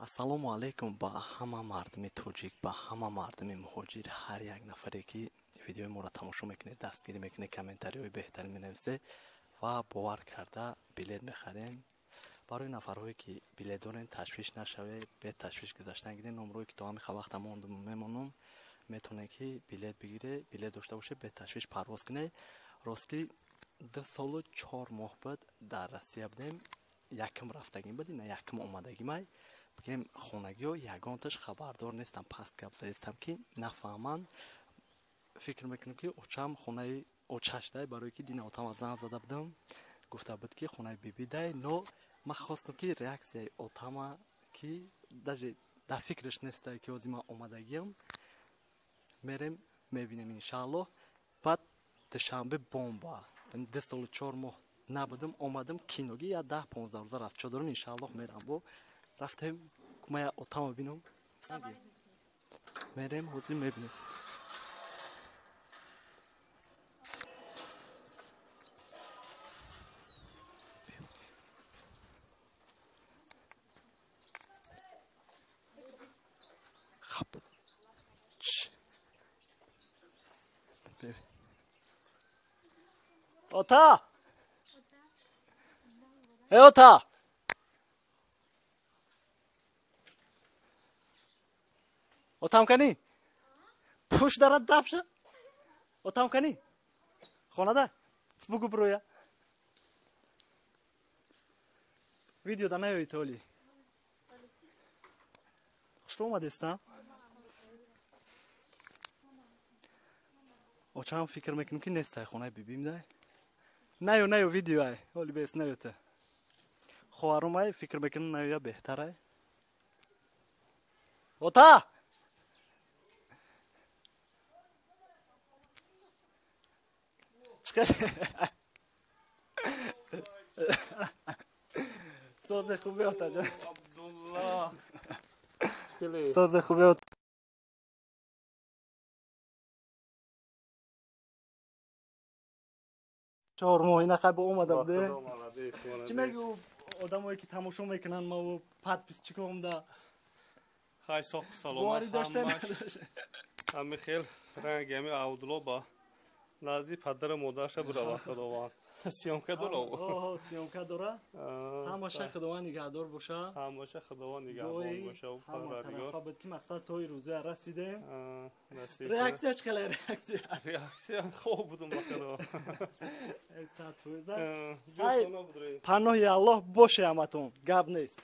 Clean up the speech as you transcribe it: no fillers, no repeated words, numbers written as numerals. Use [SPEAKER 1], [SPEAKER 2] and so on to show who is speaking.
[SPEAKER 1] Ассалому алайкум ба ҳама мардуми тоҷик, ба ҳама мардуми муҳоҷир, ҳар як нафаре ки видеои моро тамошо мекунед, дастгирӣ мекунед, комментариҳои беҳтарин менависед ва бовар карда билет мехарем. Барои нафарҳое ки билет дорен, ташвиш нашавед, беташвиш гузаштан гиред. Номрое ки то ҳамин вақта мемонам, метавонед ки билет бигиред, билет дошта бошед, беташвиш парвоз кунед. Ростӣ 2 солу 4 моҳ буд дар Россия будем, якм рафтагим буд, ина якм омадагимай. Бигем хонагиҳо ягонташ хабардор нестам, паст гап задистам ки нафаҳманд. Фикр мекунам ки очам хонаи очашдай, барое ки дина отама занг зада будам, гуфта буд ки хонаи бибидай, но ман хостам ки реаксияи отама ки даже дар фикраш нестай ки ҳозир ман омадагиам. Мерем мебинем иншааллоҳ. Баъд душанбе бомба. 2 солу 4 моҳ набудам, омадам киноги я 10-15 рӯза рафт чо дорам, иншааллоҳ мерам. Бо рафтем ма я отама бинам, мерем ҳозир мебинем. Ота! Эй, ота! Отам кани? Пуш дарад дафша? Отам кани? Хонада? Бугу броя. Видео да наёи толи. Хушро омадеста? Очам фикр мекунам ки нестай хонаи бибим дай. Наё, наё видео ай. Ҳоли бес наёта. Хоҳарум ай, фикр мекунам наёя беҳтар ай. Ота! Сози хуби отаҷон.
[SPEAKER 2] Абдулло.
[SPEAKER 1] Сози хуби ота. 4 моҳ ина хай бо омада буде. Чӣ мегӯ одамое ки тамошо мекунанд маву подписчикомда?
[SPEAKER 2] Хай соқ саломат ҳамаш. Ҳами хел ранги ҳами Абдулло ба назди падару модарша бурава Худованд. Съёмка дора.
[SPEAKER 1] Оҳо, съёмка дора. Ҳамаша Худованд нигаҳдор боша.
[SPEAKER 2] Ҳамаша Худованд нигаҳбон боша.
[SPEAKER 1] Парвардигор. Ҳама буд ки мақсад тои рӯза расидем. Реаксия чӣ хеле реаксия?
[SPEAKER 2] Реаксия хуб будум ба Худо.
[SPEAKER 1] 100%. Паноҳи Аллоҳ боше ҳаматон. Гап нест.